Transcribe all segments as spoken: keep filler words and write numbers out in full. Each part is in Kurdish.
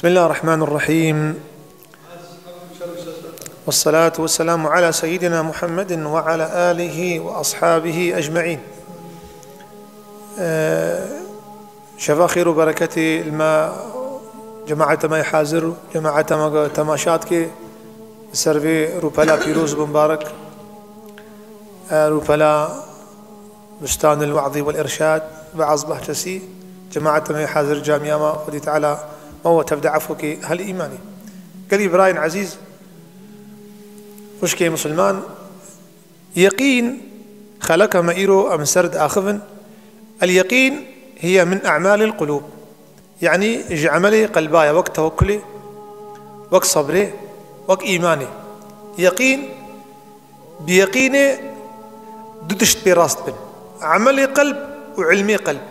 بسم الله الرحمن الرحيم. والصلاة والسلام على سيدنا محمد وعلى آله وأصحابه أجمعين. Ee, şeva xêr û bereketê li me, cemaeta me yê hazir, cemaeta me temaşa dike, ser vê rûpela pîroz û mubarek, ee, rûpela Bustan el-Wa'zî wel-Irşad, Vaaz Bahçesi, cemaeta me hazir camiya me, Xwedî Teala me we tev de efû ke hel îmanê. Gelî birayên ezîz, xwişkê misilman, yeqîn, xeleka me îro em ser diaxivin. El-yeqîn hiye min e'malil qulûb. Yanî ji emelê qelba ye, wek tewekkulê, wek sebrê, wek îmanê. Yeqîn, bi yeqînê du tişt pê rast bin. Emelê qelb û ilmê qelb.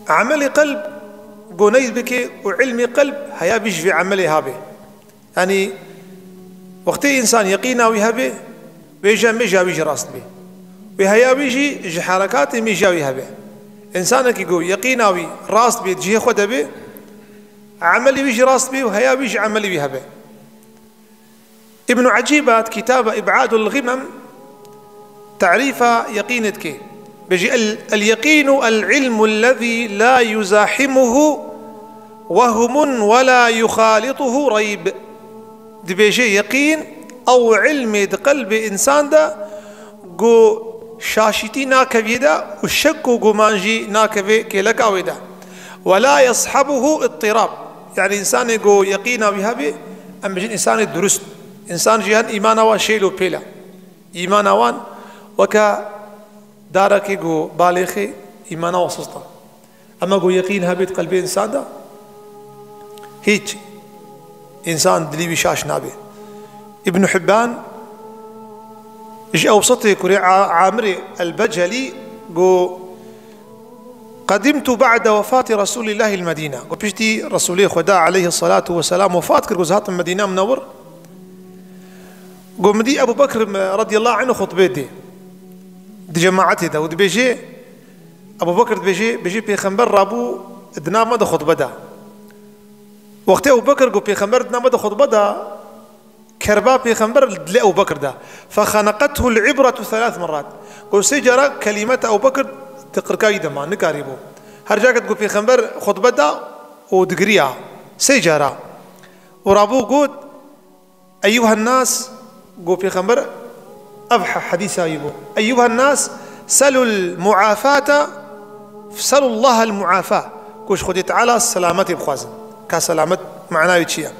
Emelê qelb go neyz bike û ilmê qelb heya vî ji vê emelê habe. Yanî, wextê însan yeqîna wî hebe, wê jî mêja wî jî rast bê. Wê heya wî jî ji herekatê mêja wî hebe. Însanekî ku yeqîna wî rast bê, cihê xwe de bê, emelê wî jî rast bê û heya wî jî emelê wî hebe. Îbn Ecîba di kitaba Îb'adul Gimem, Terîfa yeqînê dike. Bêjî, "El, el-yeqînu el-ilmu ellezî la yuzahimuhu wehmun we la yuxalituhu reyb." Dibêje, yeqîn ew ilmê di qelbê însan de ku şaşîtî nakevî de û şek û guman jî nakeve kêleka wê de. "We la yeshebuhu ittirab." Yanî însanê ku yeqîna wî hebe, em bêjin însanê durust. Însan jî hin îmana wan şêl û pêl e. Îmana wan weke darekê ku balêxê, îmana wan sist e. Ema ku yeqîn hebêt qelbê însan de, hîç, însan dilî wî şaş nabe. Îbn Hibban ji Ewsitê kurê A-, Amirê el-Becelî got, "Qedimtu ba'de wefati Resulîllahî l-Medîne." Got, piştî Resulê Xweda aleyhî selatu weselam wefat kir, got, "Ez hatim Medîne, Munewwir." Got, "Min dî Ebu Bekr, em, radiyallahu anhu xutbê dê di cemaetê de û dibêje, Ebu Bekr dibêje, bêje, Pêxember rabû di nav me de xutbe da." Wextê Ebu Bekr got, "Pêxember di nav me de xutbe da," kerba Pêxember li dilê Ebu Bekr de. "Fexeneqethu l-ibretu thelath merrat." Got, sê cara kelimeta Ebu Bekr di qirka wî de ma, nikarîbû. Her careke digot, Pêxember xutbe da û digiriya. Sê cara. Û rabû got, "Eyyuhen nas," got Pêxember, ev he-, hedîsa wî bû. "Eyyuhen nas, selul muafata, selullahel muafa." Ku ji Xwedê Teala selametê bixwazin. Ka selamet mana wî çi ye?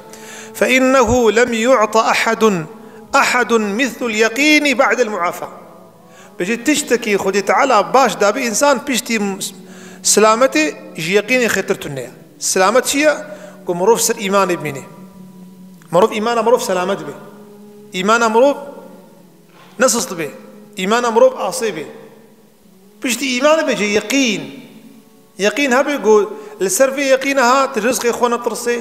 "Fe innehu lem yu'ta ahadun, ahadun mislul yeqîni ba'del muafa." Bêje, tiştekî Xwedê Teala baş dabe însan piştî m-, silametê ji yeqînê xêtir tune ye. Silamet çi ye? Ku mirov ser îmanê bimîne. Mirov îmana mirov selamet be. Îmana mirov nesist be. Îmana mirov asê be. Piştî îmanê bêje yeqîn. Yeqîn hebe ku li ser vê yeqîna ha tu ji rizqê xwe netirsê,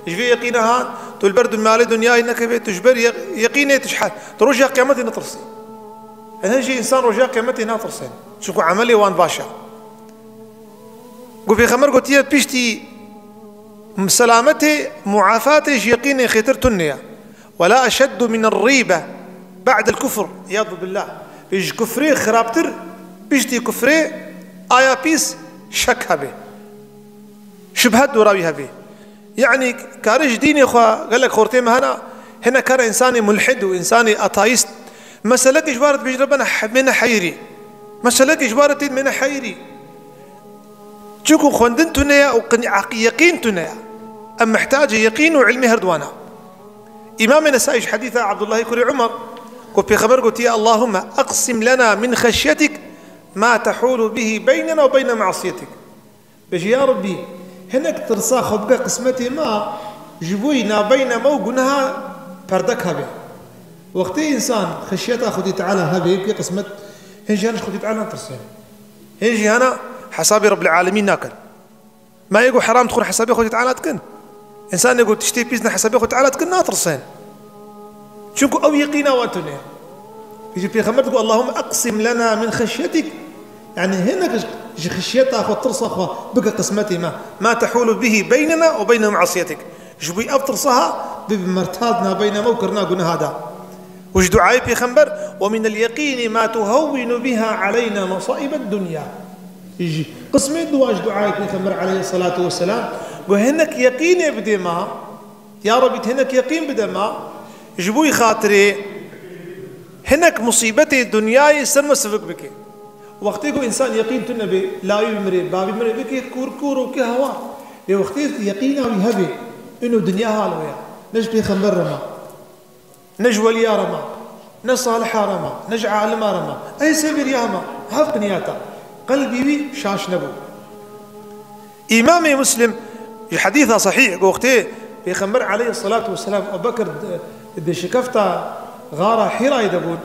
ji vê yeqîna ha tu li ber du-, malê dinyayê nekevê, tu ji ber ye-, yeqînê tu ji he-, tu roja qiyametê netirsê. Hin jî însan roja qiyametê natirsin. Çunku emelê wan baş e. Ku Pêxember gotiye, piştî selametê, muafatê ji yeqînê xêtir tune ye. "Ve la eşeddu miner rîbe ba'del kufr." Îyadu billah. Ji kufrê xirabtir, piştî kufrê aya pîs şek hebe. Şubhet dora wî hebe. Yanî kare ji dînê xwe gelek xortê me hene, hene kare însanê mulhid û însanê ateîst. Meselekê ji wan re dibêjin, "Rebena he-, mêne heyirî." Meselekê ji wan re tên mêne heyirî. Çunku xwendin tune ye û qin-, aq-, yeqîn tune ye. Em mihtacê yeqîn û ilmê her duwan e. Îmamê Nesayî ji hedîsa Abdullahî kurê Umer, ku Pêxember gotiye, "Allahümme aqsim lena min xeşyetik ma tehulu bihi beynena ve beyne masiyetik." Bêjî, "Ya Rebbî, hinek tirsa xwe bike qismetê me, ji bo yî nabeyna me û guneha perdek hebe." Wextê însan xeşyeta Xwedê Teala hebe, bike qismet, hin jî hene ji Xwedê Teala natirsên. Hin jî hene hesabê Rebbil Alemîn nakin. Me yê ku heram dixwin hesabê Xwedê Teala dikin. Însanê ku tiştê pîs ne hesabê Xwedê Teala dikin, natirsin. Çunku ew yeqîna wan tune. Bêjî Pêxember digo, "Allahümme aqsim lena min xeşyetik." Yanî hinek ji, Ji xişyeta xwe, tirsa xwe bike qismetê me. Ma tehûlu bihî beynena û beyne me'siyetik. Ji bo ev tirsa ha, bibe mertal di navbeyna me û kirina guneha de. Û ji duayê Pêxember, "Ve minel yeqînî ma tuhewwinu biha aleyna mesaîbed dunya." Ji qismê duwa ji duayê Pêxember aleyhisselatu vesselam, got, "Hinek yeqînê bide me, ya Rebî, hinek yeqîn bide me, ji bo xatirê hinek musîbetê dinyayê ser me sivik bike." Wextê ku însan yeqîn tune bê, lawî bi mirê, bavî mirê bike kûr kûr û ke hewa. Lê wextê yeqîna wî hebe, ino dinya hal wê ya. Ne ji pêxember re ma, ne ji weliya re ma, ne saliha re ma, ne ji alima re ma. Ey sebir ya ma, hev biniyata. Qelbî wî şaş nebû. Îmamê Muslim ji hedîsa sehîh goxtê, Pêxember aleyhisselatu vesselam Ebu Bekir di, di şikefta xara Hîrayê de bûn.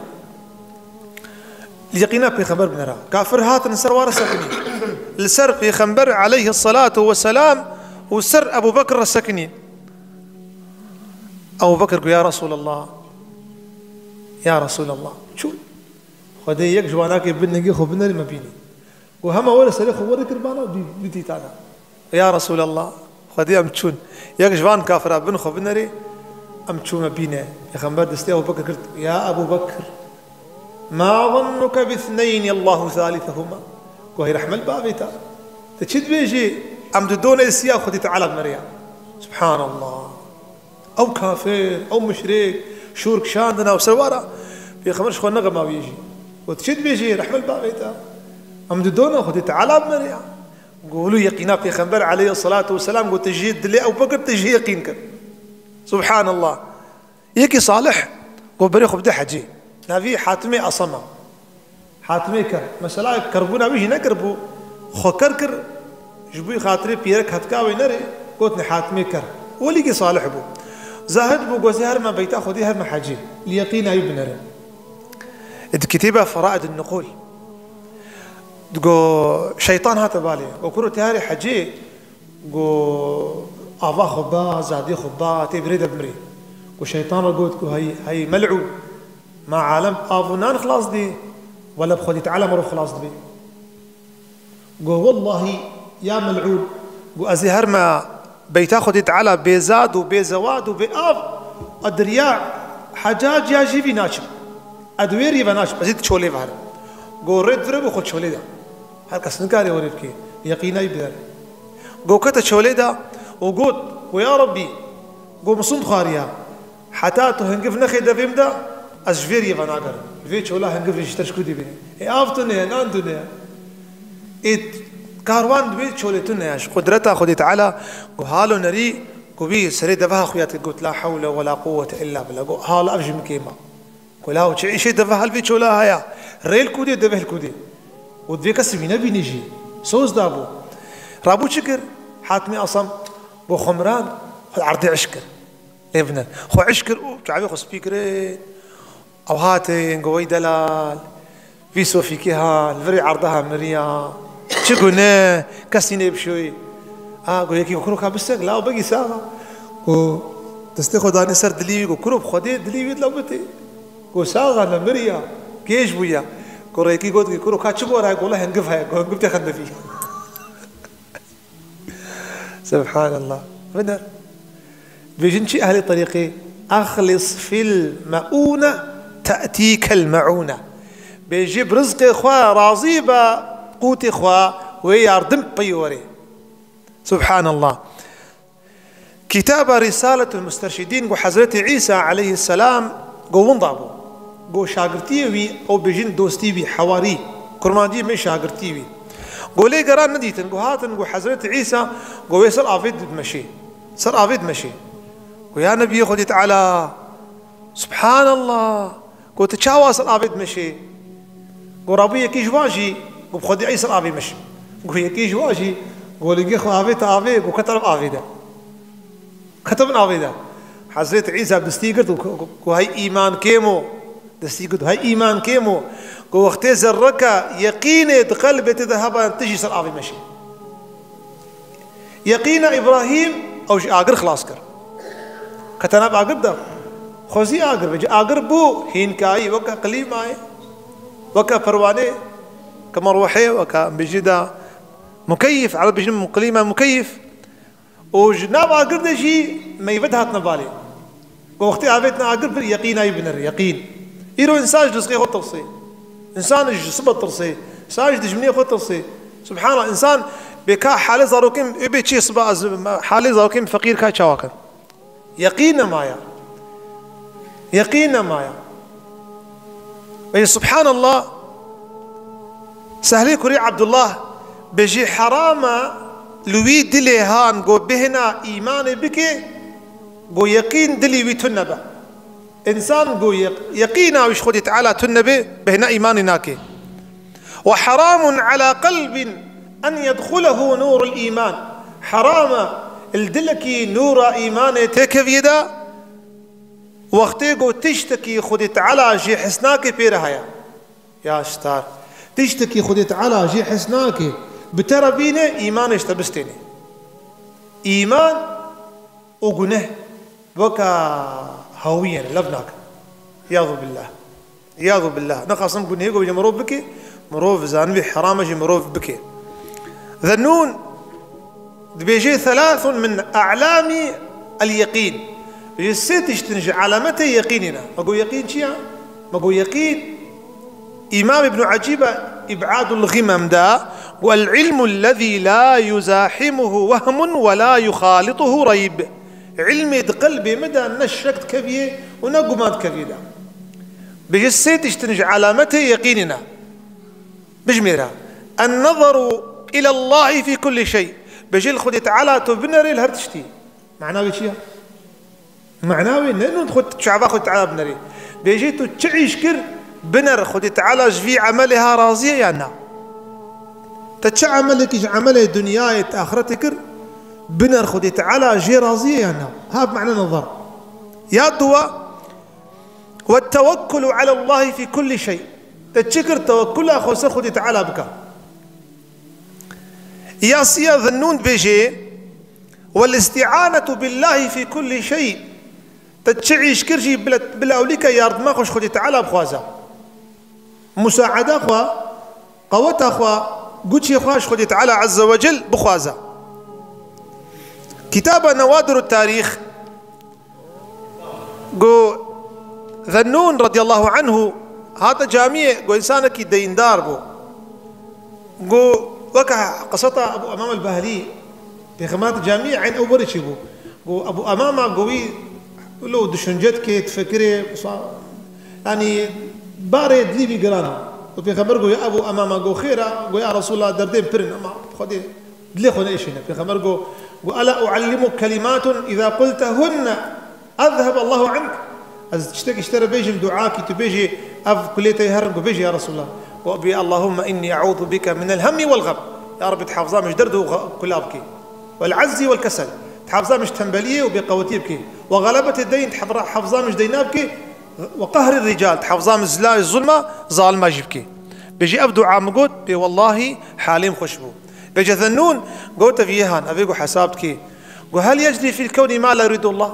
Li yeqîna Pêxember binera. Kafir hatin ser ware sekinî. Li ser Pêxember aleyhisselatu vesselam û ser Ebu Bekir re sekinî. Ebu Bekir got, "Ya Resulallah, ya Resulallah." Çû. Xwedê yek ji wanakê bin ningê xwe binerî me bînî. Got, "Hema were serê xwe were kir bana, bî, bî dîtana." Ya Resulallah, Xwedê em çûn. Yek ji van kafira bin xwe binerê, em çûme bîne. Pêxember destê Ebu Bekir girt, "Ya Ebu Bekir, ma zannuke bi ithneyni Allahu thalithehuma?" Got, "Hey rehme li bavê te. Tu çi dibêjî? Em di donê siya Xwedê Teala bineriya." Subhanallah. Ew kafir, ew muşrik, şûr kişandina û serwara. Pêxember ji xwe nexema wî jî. Got, "Çi dibêjî, rehme li bavê te? Em di dona Xwedê Teala bineriya." Got, "Wilo yeqîna Pêxember aleyhisselatu vesselam got, tu jî dilê ew bikir, tu jî yeqîn kir." Subhanallah. Yekî salih, got, "Berê xwe bide hecê." Navî Hatimê Asama. Hatimê ker. Mesela kerbûna wî jî nekiribû. Xwe ker kir, ji bo xatirê pîrek hetka wê nerê, gotin Hatimê ker. Welîkî salih bû. Zahid bû, got, "Ez ê herme beyta Xwedê, herme hecê. Li yeqîna wî binere." Di kitêba Feraid Nuqul, digo, şeytan hate balê. Got, "Kuro, tê herê hecê." Got, "Ava xwe ba, zadê xwe ba, tê birê de bimirê." Got, şeytan re got, got, "Hey, hey mel'ûn, ma alem av û nan xilas dê, wela bi Xwedê Teala mirov xilas dibe." Got, "Wellahî ya mel'ûn," got, "ez ê herme beyta Xwedê Teala bê zad û bê zewad û bê av, a diriya Hecac ya jî vî naçim. Ez di wê rî ve naçim, ez ê di çolê ve herim." Got, "Rê divire bo xwe çolê de. Her kes nikare werê bike, yeqîna wî bidere." Got, kete çolê de û got, got, "Ya Rebbî," got, "min sund xwariya. Heta tu hingiv nexê devê min de, ez ji vê riyê ve nagerim. Li vê çola hingiv ji te ji ku dê bîne? Ê av tune ye, nan tune ye. Ê karwan di vê çolê tune ye." Ji qudreta Xwedê Teala, got, "Halo nerî," got, "bî serê deveha xwe ya dike." Got, "La hewle we la quwwete illa billah." Got, "Halo ev ji min kêm e." Got, "La çi îşê deve hal vê çola haya? Rê li ku dê, deve li ku dê?" Got, "Vê kesî wî nebînî jî." Soz dabû. Rabû çi kir? Hatimê Asam bo xwe miran, xwe erdê eşk kir. Lê biner. Xwe eşk kir û çavê xwe spî kirin. Ew hatin, got, "Wey delal, vî sofîkê ha, li virê erdeha miriya. Çi gune, kesî nê bişoyî." A, got, yekî got, "Kuro ka bisek, la begî saxa." Got, destê xwe danê ser dilî wî, got, "Kuro bi Xwedê dilî wî dila bitê." Got, "Saxa ne miriya, gêj bûya." Got, rêkî got, "Kuro ka çi bora?" Got, "La hingiv heye." Got, "Hingiv tê xendivî." Subhanallah. Biner. Bêjin çi ehlê terîqê? "Exlis fil meûne te'tîkel meûne." Bêjî bi rizqê xwe razî be, qûtê xwe wê yardim pey werê. Subhanallah. Kitaba Risaletul Musterşidîn got Hezretî Îsa aleyhisselam got winda bû. Got şagirtiyê wî, ew bêjin dostî wî, hewarî, kurmancî min şagirtî wî. Got lê geran nedîtin, got hatin, got Hezretî Îsa, got wê ser avê dimeşê. Ser avê dimeşê. Got ya Nebiyê Xwedê Teala, Subhanallah. Got, "Tu çawa ser avê dimeşê?" Got, "Rabû yekî ji wan jî, got, bi Xwedê ey ser avê meşim." Got, "Yekî ji wan jî, got, lingê xwe avê te avê, got, kete avê de. Kete bin avê de." Hezretî Îsa destî girt û got, "Hey îman kêm o." Destî girt, "Hey îman kêm o." Got, "Wextê zerreka yeqînê di qelbê te de heba, tu jî ser avê meşî." Yeqîna Îbrahîm ew ji agir xilas kir. Kete nav agir de, xwezî agir be. Agir bû hînkayî, weke klîmayê, weke perwanê, ke merwehê, weke em bêjî de Mukeyif, Ereb dijîn muklîma mukeyif. Û ji nav agir de jî meyve dihatine balê. Ku wextê avêtine agir pir yeqîna wî binir, yeqîn. Îro însan ji rizqê xwe tirsê. Însan ji sibe tirsê. Însan ji dijminê xwe tirsê. Subhanallah, însan bê ka halê zarokên, ê bê çi sibe ez, halê zarokên feqîr ka çawa kin. Yeqîn nemaya. Yeqîn nemaya. Ey subhanallah, Sehlê kurê Abdullah bêjî, heram e li wî dilê han go bêhna îmanê bike, go yeqîn dilî wî tune be. Însan go yeq-, yeqîna wî ji Xwedê Teala tune be, bêhna îmanê nake. Ve heramun ala qelbin en yedxulehu nûrul îman. Heram e li dilekî nûra îmanê têkeviyê de, wextê go tiştekî Xwedê Teala jê hes nake pê re heye. Ya star. Tiştekî Xwedê Teala jê hes nake, bi te re bîne, îmanê ji te bistêne. Îman û guneh weka hawiyê ne, lev nakin. Îyadu billah. Îyadu billah. Nexasim gunehê ku ji mirov bike, mirov zanibê heram e jî mirov bike. Zennûn dibêje, "Thelathun min a'lamî el-yeqîn." Bêje, sê tiştin ji alametê yeqînê ne. Me got, yeqîn çi ya? Me got, yeqîn, Îmam Îbn Ecîbe Îb'adul Ximem de got, "El-ilmu ellezî la yuzahimuhu wehmun ve la yuxalituhu reyb." Îlmê di qelbê me de ne şek dikeviyê û ne guman dikeviyê de. Bêje, sê tiştin ji alametê yeqînê ne. Bijmêre. En-nezeru ilallahi fî kulli şey. Bêje, li Xwedê Teala tu binerê li her tiştî. Mana wê çi ye? Mana wê ne, nû xwe çava Xwedê Teala binerê. Bêje, tu çi îş kir, biner Xwedê Teala ji vî emelê ha razî ye yan na? Te çi emelekî ji emelê dinyayê, te axiretê kir, biner Xwedê Teala jê razî ye yan na? Ha, bi mana nezer. Ya duwa, "Ve tevekkulu alallahi fî kulli şey." Te çi kir, tewekkula xwe ser Xwedê Teala bike. Ya siya Zennûn dibêje, "Vel isti'anetu billahi fî kulli şey." Te çi îş kir jî bila, bila ewlî ke yardima xwe ji Xwedê Teala bixwaze. Musaada xwe, qeweta xwe, guçê xwe ji Xwedê Teala Azze ve Cel bixwaze. Kitaba Newadirut Tarîx, Go Zennûn radiyallahu anhu hate camiyê, go însanekî deyndar bû. Go weke qiseta Ebu Emam el-Bahlî, pêxember hate camiyê, eyn ew berê çêbû. Go Ebu Emama go wî lo düşünce dike, difikirê, sa-, yanî barê dilî wî giran e. Go pêxember go, ya Ebu Emama, go xêr e? Go ya Resulallah, derdên pir in, ema Xwedê dilê xwe neêşîne. Pêxember go, go, "Ela uallimuk kelimatun iza qultehunne ezheb Allahu ank." Ez tiştekî ji te re bêjim, duakî tu bêjî, ev kulê te herin, go bêjî ya Resulallah. Go bê, "Allahümme inni e'udu bike minel hemmi vel gam." Ya Rabbi, dihafza min ji derd û xa-, kula bikî. Vel azzi vel kesel. Dihafza min ji tembeliyê û bêqewetiyê bikî. Ve galebetê deyn, dihafza min ji deyna bikî. Ve qehri rical, dihafza min zila-, zulma, zalima jî bikî. Bêjî ev dua min got, bê wellahî halê min xweş bû. Bêje Zennûn, gote vî yehan, evê ku hesab dikî. Ku hel yecrî fîl kewnî ma la yuridullah.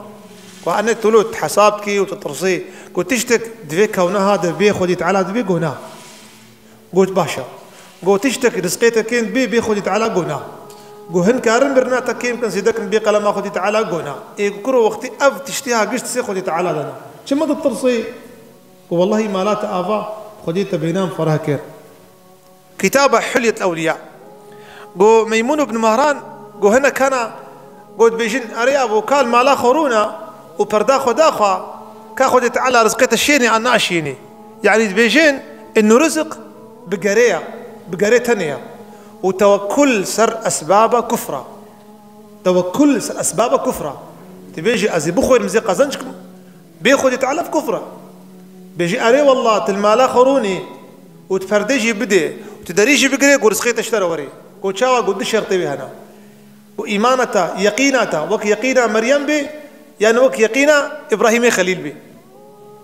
Ku ene tu lo hesab dikî û tu tirsî. Ku tiştek di vê kewna ha de bê Xwedî Teala dibê, go na. Got baş e. Got tiştek rizqê te kêm bê, bê Xwedî Teala, go na. Got hin karin birina te kêm kin, zêde kin bê qelema Xwedî Teala, go na. Ê ku kuro wextî ev tiştê ha gişt sê Xwedî Teala dana. Çima tu tirsî? Ku wellahî mala te ava, Xwedî te bênan ferah kir. Kitaba Hulyet Ewliya. Go Meymun ibn Mehran, go hinek hene, go dibêjin, erê yabo, ka li mala xwe rûne û perda xwe daxwe, ka Xwedê Teala rizqê te şênê an naşênê. Yanî dibêjin, inu rizq bi gerê ye, bi gerê tenê ye. Û tewekkul ser esbaba kufra. Tewekkul ser esbaba kufra. Dibêjî, ez ê bixwêrim, ez ê qezenc kim. Bê Xwedê Teala bi kufra. Bêjî, erê wallah, tu li mala xwe rûnî û tu perdê jî bidê û tu derî jî bigirê, ku rizqê te ji te re werê. Ku çawa, ku du şertê wê hene. Ku îmana te, yeqîna te, wek yeqîna Meryem bê, yan wek yeqîna Îbrahîmê Xelîl bê.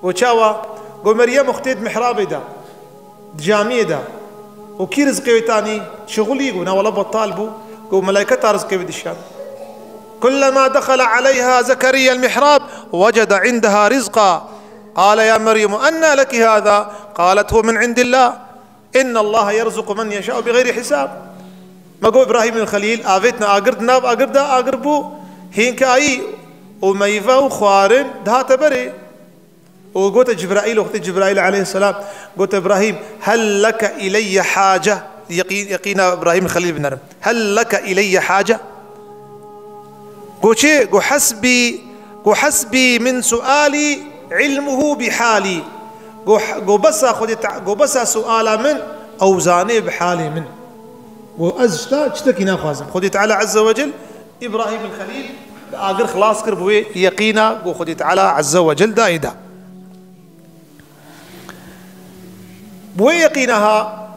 Ku çawa, ku Meryem wextê di mihrabê de, di camiyê de. Û kî rizqê wê tanî? Şixulî, got, na wele betal bû. Got, melayketa rizqê wê dişiyand. Kullema dexele aleyha Zekeriya el-mihrab, wecede indeha rizqa. Qale ya Meryem, enna leki hâzâ? Qalet, huve min indillah. Innallaha yerzuqu men yeşâ'u bi gayri hisab. Me got Îbrahîm Xelîl avêtine agir, di nav agir de agir bû hênkayî û meyve û xwarin dihate berê. Û gote Cibraîl, wextê Cibraîl aleyhisselam gote Îbrahîm, "Hel leke ileyye hace?" Yeqî-, yeqîna Îbrahîm Xelîl binerim. "Hel leke ileyye hace?" Go çi? Go hasbî, go hasbî min sualî ilmuhu bi halî. Go, go besa Xwedê Te-, go besa suala min, ew zanê bi halê min. Go ez ji te çitekî naxwazim. Xwedê Teala Azze ve Cel Îbrahîm Xelîl li agir xilas kir, bi wê yeqîna go Xwedê Teala Azze ve Cel dayê da. Bi wê yeqîna ha,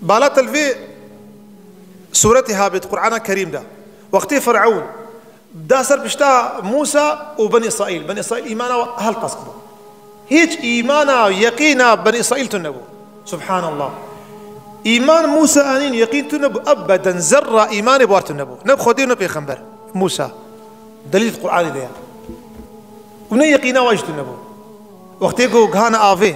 bala te li vê sûretê ha bêt Qur'ana Kerîm de. Wextê Firewn da ser pişta Mûsa û Benî Îsraîl. Benî Îsraîl îmana we helqas bû. Hiç îmana yeqîna Benî Îsraîl tune bû. Subhanallah. Îman Mûsa anîn yeqîn tune bû. Ebeden zerra îmanê bar tune bû. Ne bi Xwedê ne pêxember. Mûsa. Delîl Qur'anê de ya. Û ne yeqîna we jî tune bû. Wextê ku gihana avê,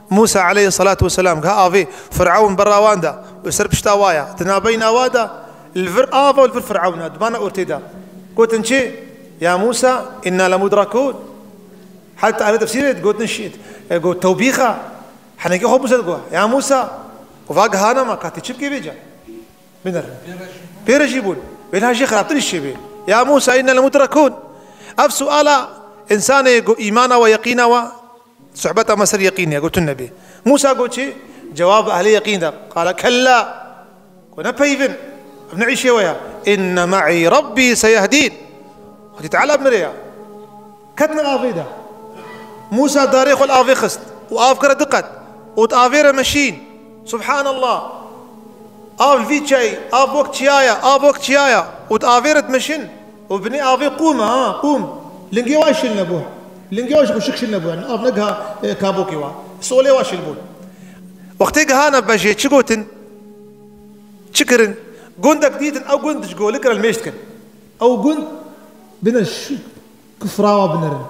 Mûsa aleyhissalatu vesselam giha avê, Firewn berra wan da, û ser pişta wa ya, di navbeyna wa da, li vir ava û li vir Firewn a, di bana ortê da. Gotin çi? Ya Mûsa, inna lemudrakûn. Heta ehlê tefsîrê digotin şi-, e, got tewbîxa. Henekê xwe Mûsa digot, ya Mûsa, û va gihana me, ka tê çi bikê vêca? Binerin. Pê re jî bûn. Wê niha jê xirabtir îş çêbê. Ya Mûsa, inna lemudrakûn. Ev suala însanê got îmana we, yeqîna we, sohbeta me ser yeqînê ye, gotin nebê. Mûsa got çi? Cewab ehlê yeqîn de. Qale kella. Ku ne peyvin. Ev ne îşê we ya. Inne me'î Rabbî seyehdîn. Xwedî Teala bi min re ya. Ketine avê de. Mûsa darê xwe li avê xist û av kire du qet û di avê re meşîn. Subhanallah. Av li vî çiyayê, av wek çiyaya, av wek çiyaya û di avê re dimeşin û binê avê qûm e, ha, qûm. Lingê wa şil nebû. Lingê wa ji xwe şik şil nebû. Yani av negiha, e, kabokê wa. Solê wa şil bûn. Wextê gihana bejê çi gotin? Çi kirin? Gundek dîtin, ew gund ji golik re li mêj dikin. Ew gund bine şi-, kufra wa binerin.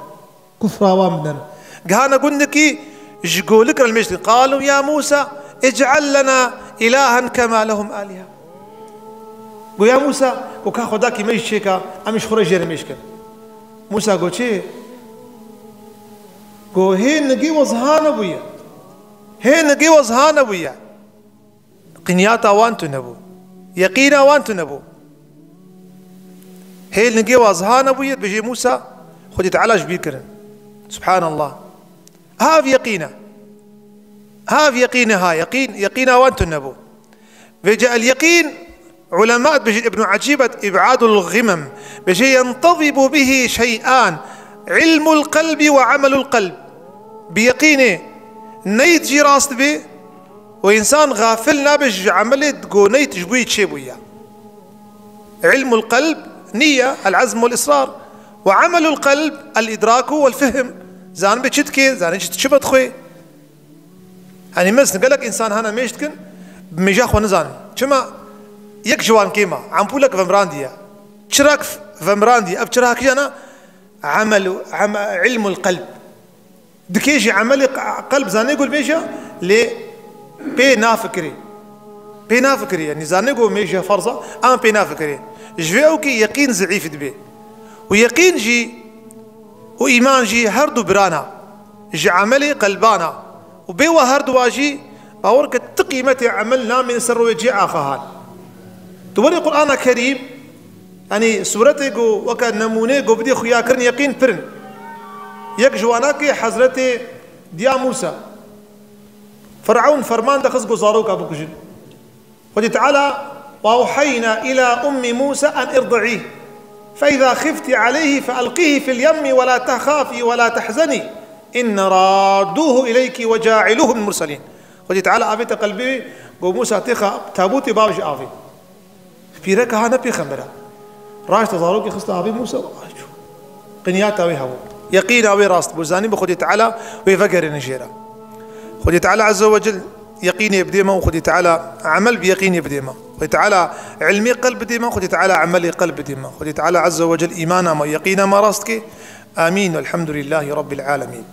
Kufra wan binerin. Gihane gundekî ji golik re li mêj dikin. Qalû ya Mûsa, ic'el lena ilahen kema lehum alihe. Go ya Mûsa, go ka xwedakî me jî çêka, em ji xwe re jê re mêj kin. Mûsa go çi? Go hê nigê we ziha nebûye. Hê nigê we ziha nebûye. Qinyata wan tune bû. Yeqîna wan tune bû. Hê nigê wa ziha nebûye, dibêje Mûsa, Xwedê Teala ji bîr kirin. Subhanallah. Ha ev yeqîn e. Ha ev yeqîn e ha. Yeqîn, yeqîna wan tune bû. Vêca el yeqîn, ulema dibêjin, Ibn Ecîb et, Îb'adul Gimem, bêje, yentezibu bihi şey'an, ilmul qelbi ve amelul qelb. Bi yeqînê neyt jî rast dibe û însan xafil nabe ji emelê ku neyt ji bo yî çêbûye. Ilmul qelb, niye, el azm vel israr. Ve amelul qelb, el idraku vel fihm. Zanibê çi dike, zanibê çi, çi vedixwe. Yanî mezin gelek însan hene mêj dikin, bi mêja xwe nizanin. Çima? Yek ji wan kêm e, empûlek vemirandiye. Çirak vemirandiye. Ev çira kîjan e? Emel, em-, ilmul qelb. Dikê jî emelê q-, qelb zanê ku li mêj e, lê pê nafikirê. Pê nafikirê, yanî zanê ku mêj e ferz e, ama pê nafikirê. Ji vê ew kê yeqîn zeîf dibe. Û yeqîn jî û îman jî her du birana. Ji emelê qelbana. Û bê we her duwa jî, bawer ke ti qîmetê emel namîne ser rûyê cihê axahan. Tu werî Qur'ana Kerîm, Yanî sûretê ku weke nemûnê ku bidê xuyakirin yeqîn pir in. Yek ji wana kê Hezretê diya Mûsa. Firewn ferman dixist ku zaroka bikujin. Xwedî Teala, "Ve awheyna ila ummi Mûsa en irdi'îh. Fe izâ xiftî aleyhî fe elqîhî fil yemmî ve la tehafî ve la tehzenî. Inne raddûhu ileyki ve cailûhu min murselîn." Xwedî Teala avête qelbê ku Mûsa têxa tabûtê bav ji avê. Pîreka ha ne pêxember e. Raşte zarokê xiste avê Mûsa û çû. Qinyata wê hebû. Yeqîna wê rast bû. Zanî bi Xwedê Teala wê vegerîne jê re. Xwedê Teala Azze ve Cel yeqînê bidê me û Xwedê Teala emel bi yeqînê bidê me. Xwedê Teala ilmê qelb bidê me, Xwedê Teala emelê qelb bidê me. Xwedê Teala Azze ve Cel îmana me, yeqîna me rast ke. Amîn. Velhamdulillahî Rabbil alemîn.